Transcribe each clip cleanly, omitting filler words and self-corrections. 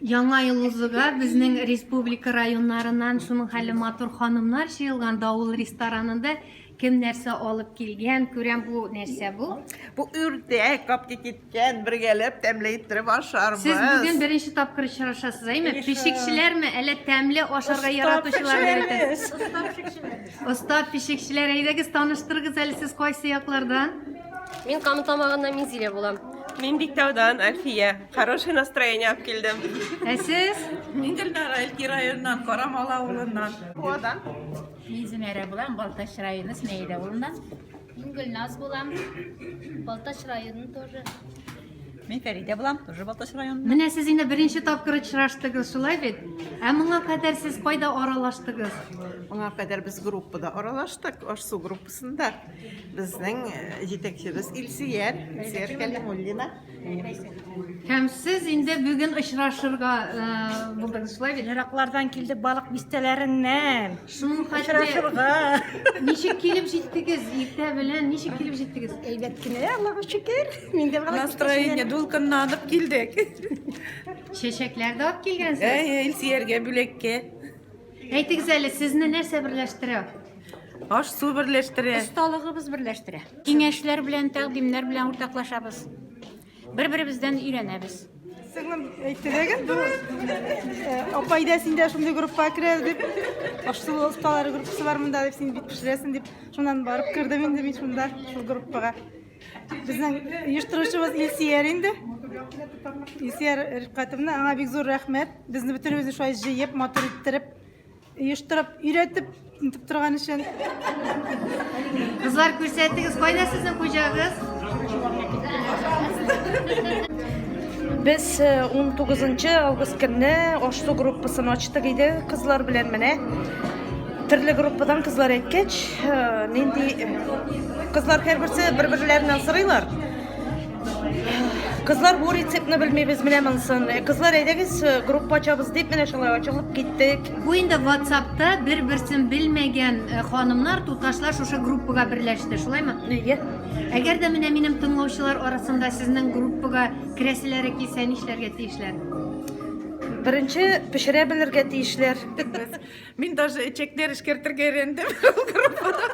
Яңа ел узуга безнең республика районнарыннан шуның хәле матур ханымнар җыелган Давыл ресторанында. Кем нәрсә алып килгән, күрәм, бу нәрсә бу? Бу үрдәк капты киткән, бергәләп тәмле иттереп ашарбыз. Сез бүген беренче тапкыр очрашасыз, әйме? Пешекчеләрме, әллә тәмле ашарга яратучылар дип әйтәсез? Оста пешекчеләр, әйдәгез таныштырыгыз әле, сез кайсы яклардан? Мин Кама Тамагыннан Минзилә булам. Мин Биктаудан, Әлфия. Хорошее настроение алып килдем. Ә сез? Мин Гөлнара, Әлки районыннан, Карамалы авылыннан. Буадан. Мин Зөмәрә булам, Балтач районы Смәел авылыннан. Мин Гөлназ булам, Балтач районы тоже. Мин Фәридә булам, тоже Балтач районыннан. Менә сез инде беренче тапкыр очраштыгыз, шулай бит? Ә моңа кадәр сез кайда аралаштыгыз? Моңа кадәр без группада аралаштык, аш-су группасында. Безнең җитәкчебез Илсөяр, Илсөяр Кәлимуллина. Һәм сез инде бүген очрашырга булдыгыз, шулай бит? Ераклардан килдек, балык бистәләреннән. Шуның хәтле. Очрашырга. Ничек килеп җиттегез? Иртә белән ничек килеп җиттегез? Әйбәт кенә, Аллага шөкер. Мин дә балык Настроение дулкынланып килдек. Чәчәкләр дә алып килгәнсез. Әй, Илсөяргә бүләккә. Әйтегез әле, сезне нәрсә берләштерә? Аш-су берләштерә. Осталыгыбыз берләштерә. Киңәшләр белән, тәкъдимнәр белән уртаклашабыз. Бер-беребездән өйрәнәбез. Сеңлем әйтте дә бу апай да син дә шундый группага керә дип, аш-су осталары группасы бар монда дип, син бит пешерәсең дип, шуннан барып кердем инде мин шунда, шул группага. Безнең оештыручыбыз Илсөяр инде. Илсөяр Рифкатовна, аңа бик зур рәхмәт. Безне бөтенебезне шулай җыеп, матур иттереп, оештырып, өйрәтеп, нитеп торган өчен. Кызлар, күрсәтегез, кайда сезнең хуҗагыз? Без 19 август көнне аш-су группасын ачтык иде кызлар белән менә. Төрле группадан кызлар әйткәч, нинди кызлар һәрберсе бер-берләреннән сорыйлар. Кызлар бу рецептны белмибез, менә монысын. Кызлар, әйдәгез, группа ачабыз дип, менә шулай ачылып киттек. Бу инде WhatsAppта бер-берсен белмәгән ханымнар, туташлар шушы группага берләште, шулаймы? Әйе. Әгәр дә менә минем тыңлаучылар арасында сезнең группага керәселәре килсә, нишләргә тиешләр? Беренче пешерә белергә тиешләр. Мин даже эчәкләр эшкәртергә өйрәндем ул группада.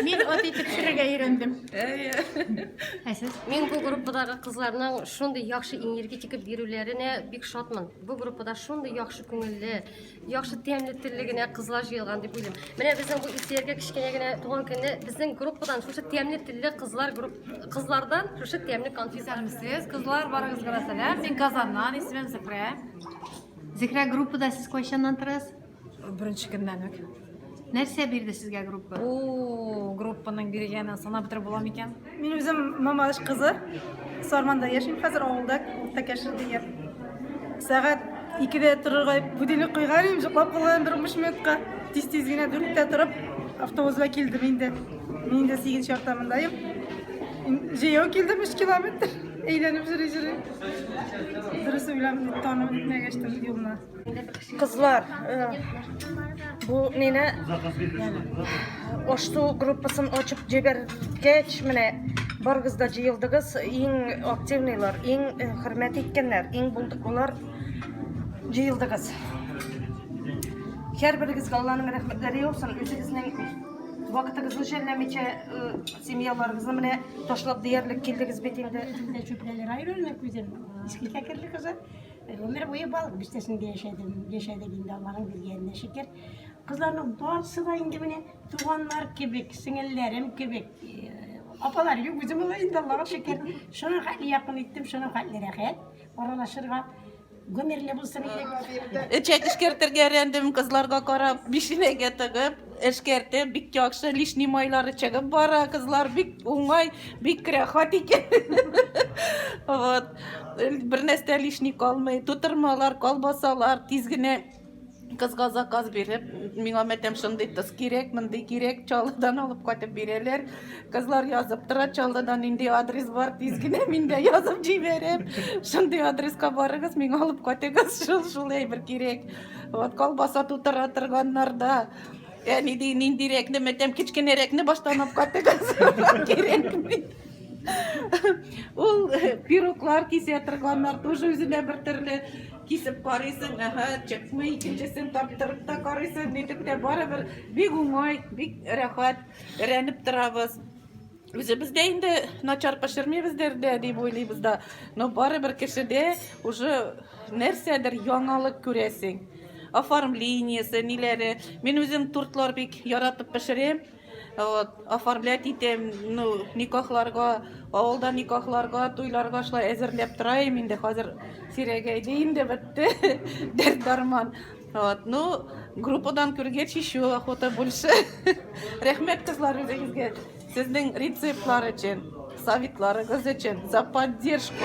Мин ат итеп пешерергә өйрәндем. Ә сез? Мин бу группадагы кызларның шундый яхшы энергетика бирүләренә бик шатмын. Бу группада шундый яхшы күңелле, яхшы тәмле телле генә кызлар җыелган дип уйлыйм. Менә безнең бу Илсөяргә кечкенә генә туган көнне безнең группадан шушы тәмле телле кызлар групп кызлардан шушы тәмле конфет. Исәнмесез, кызлар, барыгызга да сәлам. Мин Казаннан, исемем Зөһрә. Зөһрә, группада сез кайчаннан торасыз? Беренче көннән үк. Нәрсә бирде сезгә группа? О, группаның биргәнен санап бетереп була микән? Мин үзем Мамадыш кызы. Сарманда яшим хәзер авылда, Урта Кәшер дигән. Сәгать 2-дә торырга будильник куйган идем, йоклап калган бер 15 минутка. Тиз-тиз генә 4-тә торып, автобус белән килдем инде. Мин инде 8 яртыда мондаем. Җәяү килдем 3 километр. Әйләнеп йөри-йөри. Дөрес уйлап танып бетмәгәч юлны. Кызлар, бу мине аш-су группасын ачып җибәргәч, менә барыгыз да җыелдыгыз, иң активныйлар, иң хөрмәт иткәннәр, иң булдыклылар җыелдыгыз. Һәрберегезгә Алланың рәхмәтләре яусын, үзегезнең вакытыгызны жәлләмичә, семьяларыгызны менә ташлап диярлек килдегез бит инде. Чүпрәле районының үзем, Иске Кәкерле кызы. Гомер буе Балык бистәсендә яшәдем. Яшәдек инде Алланың биргәненә шөкер. Кызларның барысы да инде менә туганнар кебек, сеңелләрем кебек. Э, апалар юк, үзем алай инде Аллага шөкер. Шуның хәтле якын иттем, шуның хәтле рәхәт аралашырга. Гомерле булсын иде. Эчәк эшкәртергә өйрәндем, кызларга карап, бишенәгә тыгып, эшкәртеп, бик яхшы, лишний майлары чыгып бара, кызлар бик уңай, бик рәхәт икән. Вот. Бер нәрсә лишний калмый. Тутырмалар, колбасалар, тиз генә кызга заказ биреп, миңа мәтәм шундый тоз кирәк, мондый кирәк, Чаллыдан алып кайтып бирәләр. Кызлар язып тора, Чаллыда нинди адрес бар, тиз генә мин дә язып җибәрәм. Шундый адреска барыгыз, миңа алып кайтыгыз, шул шул әйбер кирәк. Вот колбаса тутыра торганнар да. Әни ди, ниндирәкне, мәтәм кечкенәрәкне баштан алып кайтыгыз. Кирәкми. Ул пироглар кисә торганнар тоже үзенә бер төрле кисеп карыйсың, әһә, чыкмый, икенчесен тарттырып та карыйсың, нитеп тә барыбер бик уңай, бик рәхәт, өйрәнеп торабыз. Үзебез дә инде начар пешермибездер дә дип уйлыйбыз да, но барыбер кешедә уже нәрсәдер яңалык күрәсең. Оформлениесе, ниләре. Мин үзем тортлар бик яратып пешерәм. Вот, оформлять итәм, ну, никахларга, авылда никахларга, туйларга шулай әзерләп торайым инде. Хәзер сирәгәйде инде, бетте дәрт-дарман. Вот, ну, группадан күргәч, еще охота больше. Рәхмәт, кызлар, үзегезгә. Сезнең рецептлар өчен, советларыгыз өчен, за поддержку.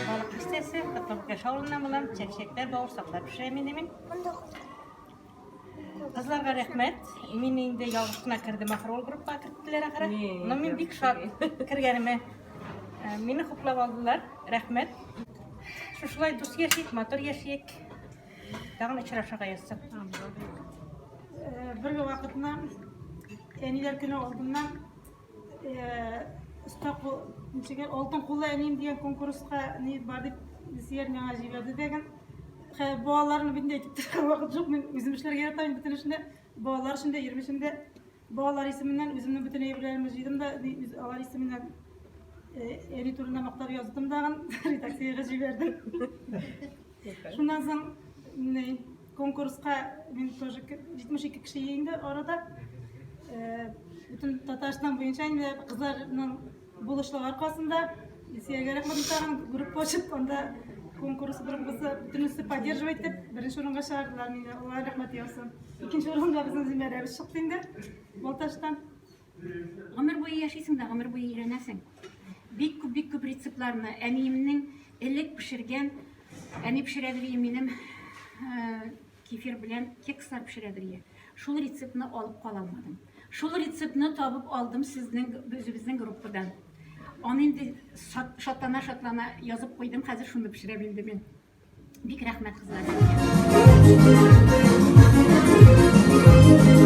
Балык бистәсе, Котлы авылыннан булам, чәкчәкләр, бавырсаклар пешерәм инде мин. Кызларга рәхмәт. Мин инде ялгыш кына кердем ахыры, ул группага керттеләр ахыры. Но мин бик шат кергәнемә. Мине хуплап алдылар. Рәхмәт. Шушылай дус яшик, матур яшик. Тагын очрашырга язсын. Бер вакытны әниләр көне алдыннан оста кул, ничек, алтын куллы әнием дигән конкурска ни бар дип Илсөяр миңа җибәрде дәген. Хәер, балаларны бит инде әйтеп торырга вакыт юк. Мин үзем эшләргә яратам бөтен эшне. Балалар өчен дә, ирем өчен дә. Балалар исеменнән үземнең бөтен әйберләремне җыйдым да, алар исеменнән әни турында мактап яздым дагын, редакциягә җибәрдем. Шуннан соң ни, конкурска мин тоже 72 кеше инде арада. Бөтен Татарстан буенча инде кызларның булышлыгы аркасында Илсөяргә рәхмәт тагын группа ачып, анда конкурс борынгысы бөтенесе поддерживать итеп, беренче урынга чыгардылар мине. Аллаһ рәхмәт яусын. Икенче урынга безнең Зөмәрәбез чыкты инде Балтачтан. Гомер буе яшисең дә, гомер буе өйрәнәсең. Бик күп, бик күп рецептларны әниемнең элек пешергән, әни пешерә дери минем кефир белән кекслар пешерә дери. Шул рецептны алып кала алмадым. Шул рецептны табып алдым сезнең үзебезнең группадан. Аны инде шатлана-шатлана язып куйдым, хәзер шуны пешерәм инде мин. Бик рәхмәт, кызлар, сезгә.